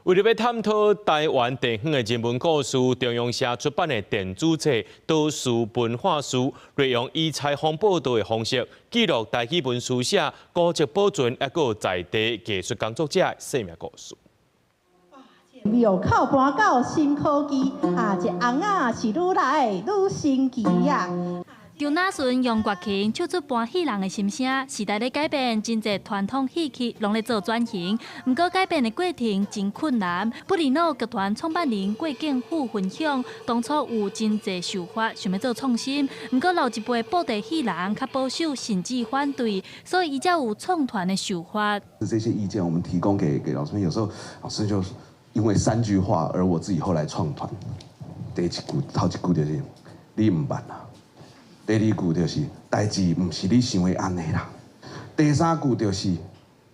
為著欲探討台灣地方的人文故事，中央社出版的電子冊《都市文化書》，利用以採訪報導的方式，記錄台語文書寫、古蹟保存，抑閣有在地藝術工作者的生命故事。廟口搬到新科技，啊，這尪仔是愈來愈新奇啊！張那順楊國琴唱出搬戲人的心聲，時代咧改變，真濟傳統戲曲攏咧做轉型，毋過改變的過程真困難。布里諾劇團創辦人郭敬富分享，當初有真濟想法，想欲做創新，毋過老一輩布袋戲人較保守，甚至反對，所以伊才有創團的想法。這些意見我們提供給老師們，有時候老師就因為三句話，而我自己後來創團。第一句、頭一句就是你毋捌啦。第二句就是代誌毋是你想的按呢啦。第三句就是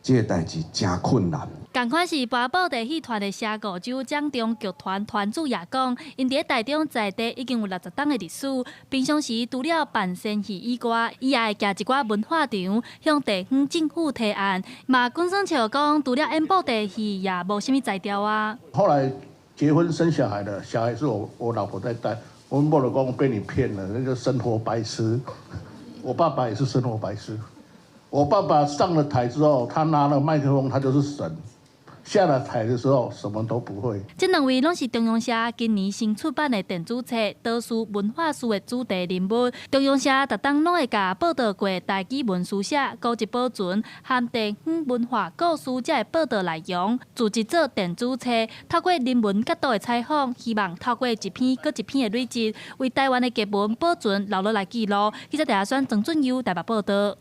這个代誌誠困難。仝款是搬布袋戲團的社五洲掌中劇團團主也講，𪜶佇台中在地已經有60冬的歷史。平常時除了辦仙戲以外，伊也會行一寡文化場，向地方政府提案。嘛，滾耍笑講，除了演布袋戲，也無啥物才調啊。後來結婚生小孩的，小孩是我老婆在帶。我某就講被你騙了，那個生活白痴。我爸爸也是生活白痴。我爸爸上了台之後，他拿了麥克風，他就是神。下了台的時候，什麼都不會。這兩位攏是中央社今年新出版的電子冊《都市文化書》的主題人物。中央社逐冬攏會共報導過台語文書寫、古蹟保存和地方文化故事這个報導內容，組織做電子冊，透過人文角度的採訪，希望透過一篇閣一篇的累積，為台灣的藝文保存留落來記錄。記者鄭亞選、曾俊優台北報導。